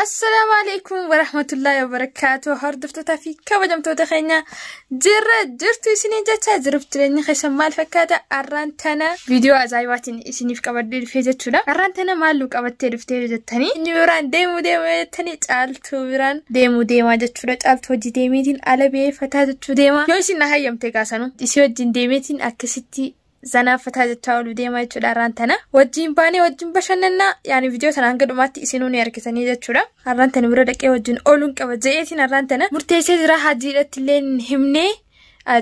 Assalaamu alaikum warahmatullahi wabarakaatuh. Hordoftootaa fi kabajamtoota keenya jirra jirtu isiniin jecha jiruuf jireenya keessan maal fakkaata? Arraan tana viidiyoo ajaa'ibaatiin isiniif qabadhee dhufee jechuudha. Arraan tana maal nu qabattee dhuftee jettanii inni biraan deemuu deemuu jettanii Caaltuu biraan deemuu deemaa jechuudha. Caaltuu hojii deemeetiin ala ba'ee fataa jechuu deema. Yoo isin na hayyamte gaasanu isii wajjin deemeetiin akkasitti zanaa fataa jechaa ooluu deemaa jechuudha har'aan tana. Wajjin baanee wajjin bashannannaa yaani viidiyoo tana hanga dhumaatti isinuu ni argitanii jechuudha. Har'aan tana bira dhaqee wajjin ooluun qaba je'eetiin har'aan tana murteessee jira hajjiidhatti illee hin himnee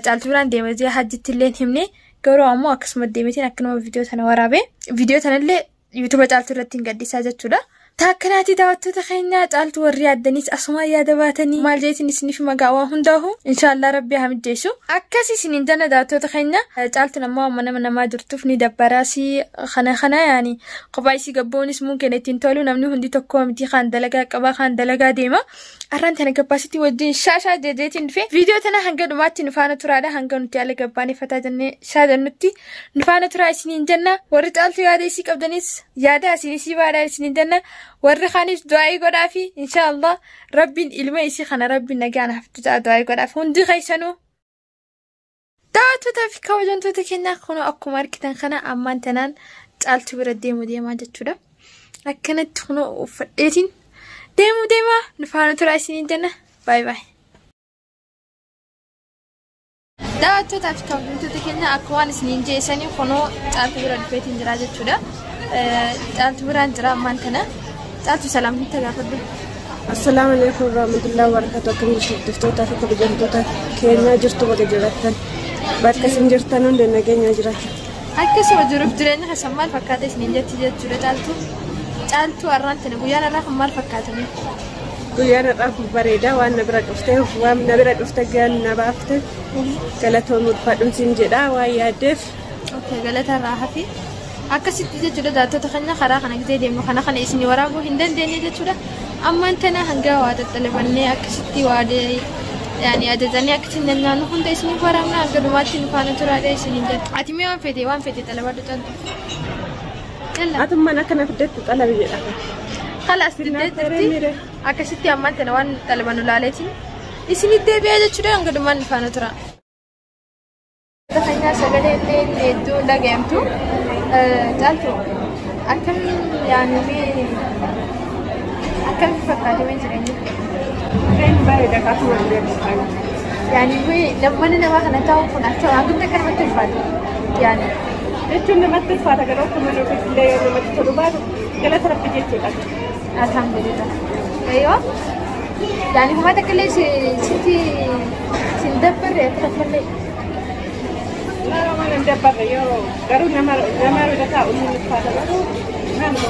Caaltuu biraan deema jee hajjitti illee hin himnee garuu ammoo akkasuma deemeetiin akkanuma viidiyoo tana waraabee viidiyoo tanallee yuutuuba Caaltuu irratti hin gadhiisaa jechuudha. Taakkanaatii daawwattoota keenya Caaltuu warri yaaddaniis asumaan yaada baatanii maal jeetiin isiniif magaa waan hundaahu inshaallah rabbi haa mijjeessu. Akkas isiniin jenna daawwattoota keenya Caaltuun ammoo amma nama namaa jirtuuf ni dabbaraasii kana kana yaani kophaa isii gabboonis muun keenya ittiin tolu namni hundi tokko miti kaan dalagaa qabaa kaan dalagaa deema. Arraan tana gabbaasitti wajjin shaashaa jeejeetiin dhufe viidiyoo tana hanga dhumaatti nu faana turaadha hanga nuti haala gabbaanii fataa jennee shaa jennutti nu faana turaa isiniin jenna warri Caaltuu yaada isii qabdanis yaada isin isii baadhaa isiniin jenna warri kaanis du'aa'ii godhaafi inshaallah rabbiin ilma isii kana rabbiin nagaan haftu ta'a du'aa'ii godhaaf hundi keessanuu. Daawwattootaa fi kabajamtoota keenyaa kun akkuma argitan kana ammaan tanaan Caaltuu bira deemu deemaa jechuudha. Akkanatti kunoo uffadheetiin deemuu deemaa nu faana turaa isiniin jenna. Baay baay. Daawwattootaa fi kabajamtoota keenya akka waan isiniin jeesanii kunoo Caaltuu bira dhufeetiin jira jechuudha. Caaltuu biraan jira ammaan tana. Caaltuu salaamta gaafadhu. Assalaamu alaikum warahmatullahi wabarakatuh. Akkam jirtu hordoftootaa fi kabajamtoota keenyaa jirtu baga jiraattan. Bakka isin jirtan hunda nageenya jiraata. Akkasuma jiruuf jireenya keessan maal fakkaata isiniin jetti jechuudha Caaltuu. Caaltuu har'aan tana guyyaan har'aa kun maal fakkaata mee? Guyyaan har'aa kun bareeda waan na bira dhufte waan na bira dhufte gaan na baafte galatoon ulfaadhuun siin jedha waan yaaddeef. Okay, galata irraa hafi. Akkasitti jechuudha daawwattoota keenya karaa kana gisee deemnu kana kana isin waraabuu hin dandeenye jechuudha. Ammaan tana hanga waa xaxxalabannee akkasitti waa yaani ajajanii akkasitti nyaannu hunda isiniif waraabna hanga dhumaatti nu faana turaadha isiniin jedha. Ati mee waan feete xalabadhu Caaltu. Yalla. Atummaan akka na fiddetti xalabi jedha. Kalaas diddee jirti. Akkasitti ammaan tana waan xalabannu laaleetiin isinitti deebi'aa jechuudha hanga dhumaan nu faana tura. Keenyaa sagalee illee hedduu dhaga'amtu. Caaltu akkam yaani mee akkam fakkaate mee jireenyi? Jireenyi bareeda kaatuma beeku. Yaani mee mana namaa kana taa'uun kun akka hangam akka namatti ulfaatu? Yaani Jechuun namatti ulfaata garuu akka mana ofiitti illee yoo namatti tolu baatu galata rabbi jechuudha. Alhamdulillah. Aywa. Yaani homaa takka illee sitti sin dabbarre akka takka illee. Nama waan hin dabbarre yoo garuu nama nama irra taa'u ni ulfaata garuu nama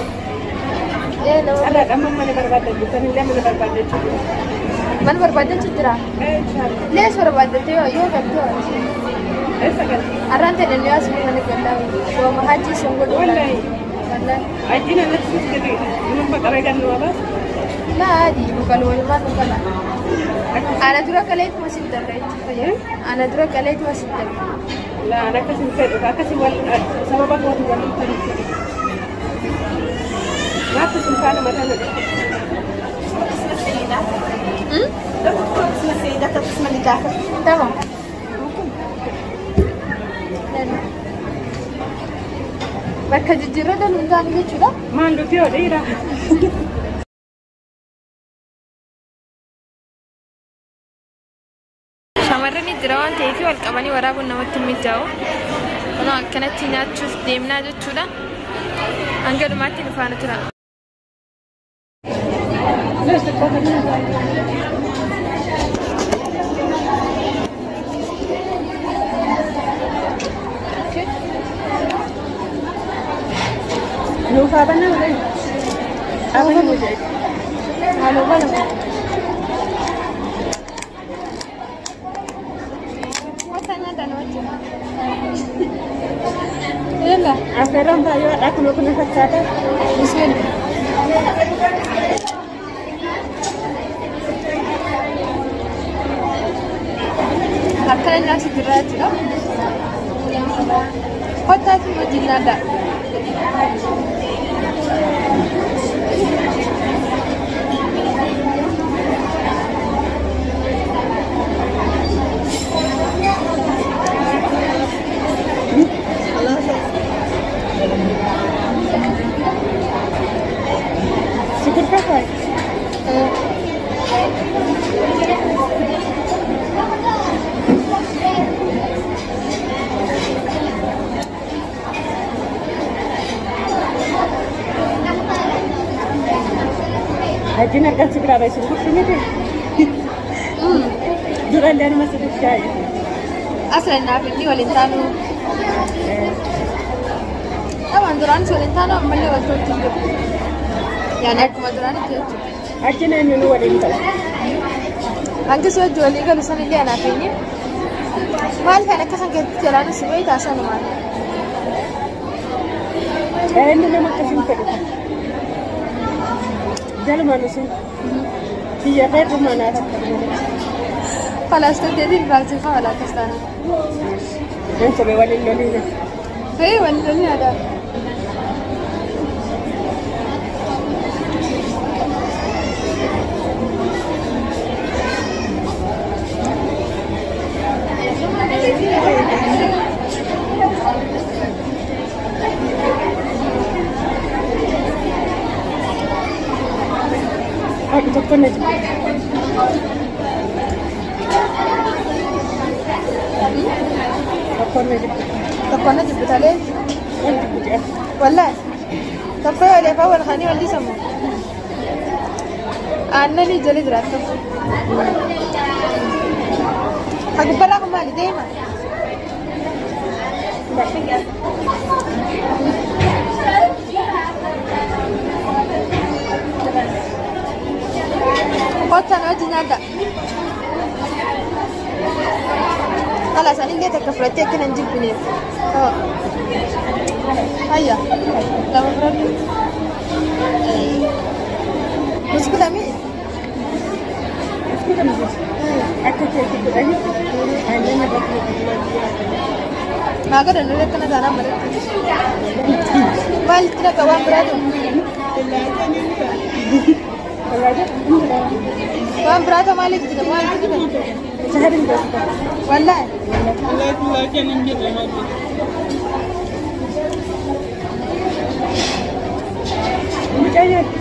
Ee nama carraadha amma mana barbaaddan illee mana barbaaddan jira. Mana barbaaddachu jira. Ee inshallah. Lees barbaaddatte yoo yoo galtee Eessa galti? Arraan ta'e nu yaas mana gallaa waama hajji isin godhu. Wallahi. Wallahi. Ajjiin anatti sirrii nama qabee kan nu baas. Laa adii nu galu walumaan nu gala. Ana dura kaleetuma sin dabre jechuudha. Ana dura kaleetuma sin dabre. Laa an akkasin fedhu akkasi wal sababa kootu wal hin fedhu. Maaf isin faana mataa na dhufe. Tamam. Bakka jijjiirrata nu taane jechuudha. Maal nuti yoo dhiira. Shamarran jira waan ta'eef wal qabanii waraabuun namatti hin mijaa'u. Kunoo akkanatti nyaachuuf deemnaa jechuudha. Hanga dhumaatti nu faana tura. Nuuf haa banaa malee. Abana jedhe. Haaloo bana. Wanta nyaatan wajjin. Yalla. Affeerraan baay'ee hadhaa kunoo kuna fakkaata. Bismillah. Akkana nyaata jirra jechuudha. Kottaatii wajjin nyaadhaa. Kafaay. Hajjiin harkaan si biraa baay'isu gurgurtu miti. Durallee anuma si bulchaa'e. Aslan naaf inni waliin taanu. Taban duraan waliin taanu ammallee wal tolchu jiru. Yaani akkuma duraanitti jechuudha. Hajjiin eenyuun waliin ta'u? Hanga si wajji walii galu sanillee anaaf inni. Maal kan akka kan keetti jalaanis si beektaa sanumaan. Inni nama akkasiin fedhu. Jalumaan isin biyya feetu manaa takka malee. Falaastoteetiin baasii fa walaa akkas taana. Nan sobee waliin loliina. Ee waliin loliin aadaa. Haadhi tokko na jibbe. Tokko na jibbe. Tokko na jibbitalee. Wal jibbu jedha. Wallahi. Tokko yoo leefaa wal kanii wal dhiisamu. Aannanii jala jiraatu. Ha gubbarraa kun maali deema? Kottaa na wajjin nyaadha. Kalaas ani illee takka fudhattee akka hin jibbineef. Hayya. Lama fudhadhu. Buskuta mi? Buskuta miti. Akka keetti godhanii aannan irratti Maa godhan nuti akkana taanaan malee. Maalitti dhaqa waan biraatu? Waan biraatu maaliif jira? Maalitti dhiban? Saharin beekta. Wallaahi. Mucaa nyaadhu.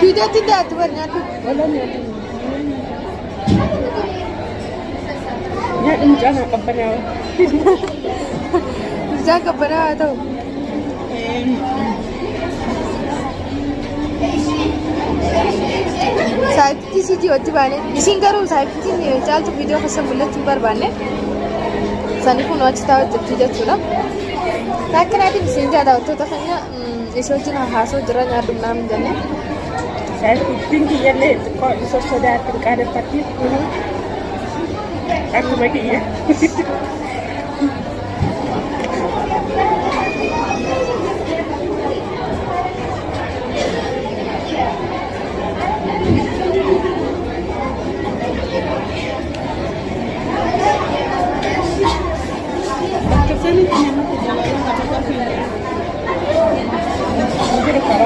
Viidiyootti dhiyaatu bari nyaadhu. Walaa nyaadhu. Nyaadhu mucaa naa qabbanaa'aa. Mucaan qabbanaa'aa haa ta'u. Saayiptii sitii wajji baane isiin garuu saayiptiin caaltu viidiyoo keessa mul'achuu hin barbaanne sani kun achi taa'u jirti jechuudha. Akkanaatiin isiin jaa daawwattoota keenya isii wajjin haasoo jira nyaadhu naan jenne. Saayiptiin kiyyallee xiqqoo sossodaatti hin qaaneffatti. Akkuma kiyya. Jiru qaba.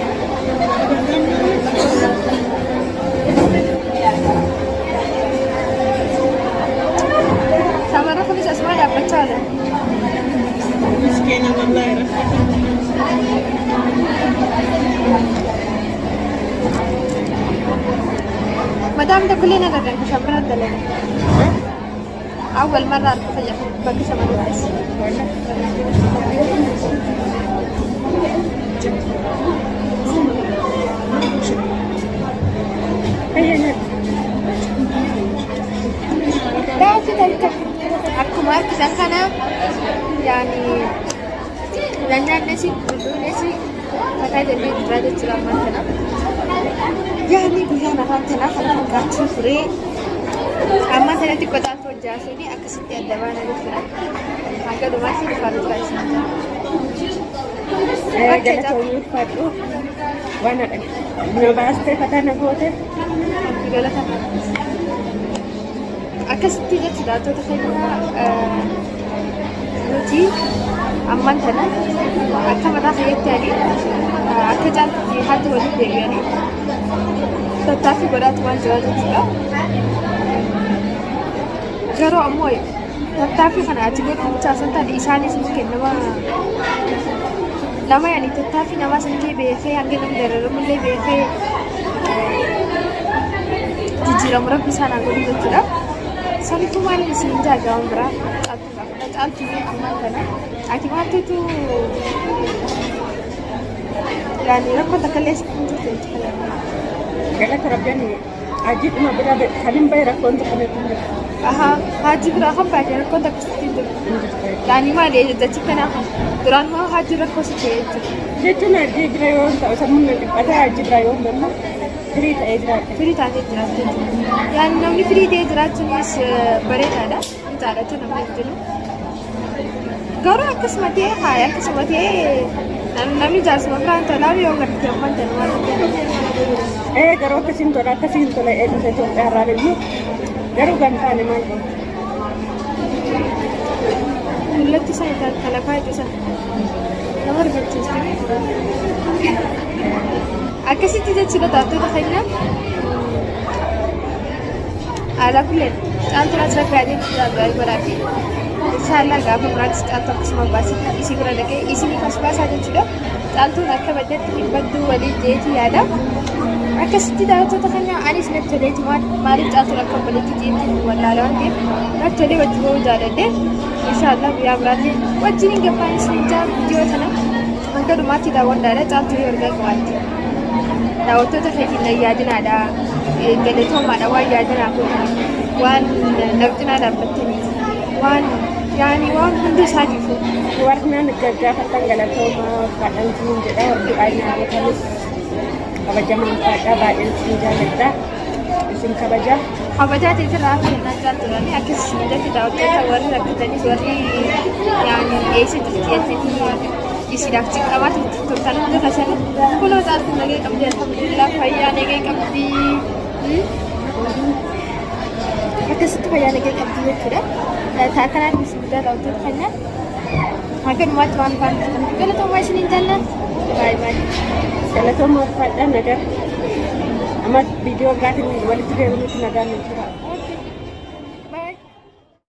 Shamarra kunis asuma dhaabbachaa oolan. Madaam tokkollee na gargaartu shamarra dalaga. Awwal marra harka fayyadu bakka shamarraas. Hayya nyaadhu. Daawwatti takka akkuma harkisan kana yaani nyaannes dhuguunis fataa jennee jirraa jechuudha ammaan kana. Yaani guyyaan afaan tanaa kana fakkaachuu ture. Ammaan tanatti qotaan hojjaasuun akkasitti adda baana jechuudha. Hanga dhumaatti dhufaa turaa isin. Galatoomii ulfaadhu. Waan haadha. Na baastee fataa na goote. Galata. Akkasitti jechuudha daawwattoota keenya nuti ammaan tana akka mataa keenyatti ani akka caaltuu fi haati walitti deebi'anii tattaaffii godhaatu waan jira jechuudha. Garuu ammoo tattaaffii kana ati godhu bichaa osoo hin taane isaanis ni kennama. Nama yaani tattaaffii namaa sanillee beekee hanga namni dararamullee beekee jijjiiramu rabbi isaan haa godhu jechuudha. Saniifuu maaliin isin jaagawan biraa caaltuu gaafadha. Caaltuu ammaan kana ati maaltutu yaani rakkoon takka illee hin jirtu jechuudha. Galata rabbiin hajii dhuma bira kan hin bahe rakkoon tokko hin jirtu. Aha, hajii biraa kan baate rakkoon takka sitti hin jirtu. Hin jirtu. Yaani maali jechi kanaaf duraan moo hajii rakkoo si ta'e jechuudha. Jechuun hajii bira yoo ta'u sammuun na dhiphata hajii bira yoo ta'u firii ta'ee jiraata. Firii taatee jiraachuu jechuudha. Yaani namni firii ta'ee jiraachuunis bareedaadha. Ni jaalatu namni hundinuu. Garuu akkasuma ta'ee haaya akkasuma ta'ee namni jaarsuma biraan tolaa yoo garte ammaan tana waan ta'eef. Ee garuu akkasiin tola akkasiin tola ee dhufe Itoophiyaa irraa iyyuu garuu gamtaane maal godhu. Mul'atti isaa irraa kalafaa jechuudha. Nama rifachiisti. Akkasitti jechuudha taatota keenya. Alaa kulleen caaltuun as rakkoo jechuudha du'aa godhaa fi inshaallah gaafa muraatti caaltu akkasuma baasii isii bira dhaqee isiniif as baasaa jechuudha. Caaltuun akka baddetti hin badduu waliin jeeti yaada. Akkasitti daawwattoota keenya anis natti toleeti maaliif caaltuun akka obboleetti jeetti wallaala waan ta'eef natti tolee wajji bahuu jaaladhe. Inshaallah guyyaa biraatti wajjin hin gabbaan isin jaa viidiyoo kana hanga dhumaatti daawwadhaadha caaltuu yoo argaa qabaatti. Daawwattoota keetiin na yaadinaadha. Galatoomaadha waan yaadinaa gootan waan nabxinaa dhaabbattaniif waan yaani waan hundi isaatiif. Warri naan gaggaafattan galatoomaa faadhaan siin jedha warri baay'inaan gootanis kabajamaan faadhaa baay'een siin jaalladha. Isin kabaja. Kabajaa ta'e irraa kennaa jaallatanii akkas isin jatti daawwattoota warri rakkatanis warri yaani eessa jirti jettanii isiidhaaf cinqamaa turtan hunda keessanii kunoo caaltu nagee qabdi alhamdulillah fayyaa nagee qabdi. Akkasitti fayyaa nagee qabdi jechuudha. Taa kanaatti isin guddaa daawwattoota keenya hanga dhumaatti waan faana turtaniif galatoomaa isiniin jenna. Baay'ee baay'ee. Galatoomaa faadhaa nagaa. Amma viidiyoo biraatiin walitti deebinutti nagaan nu tura.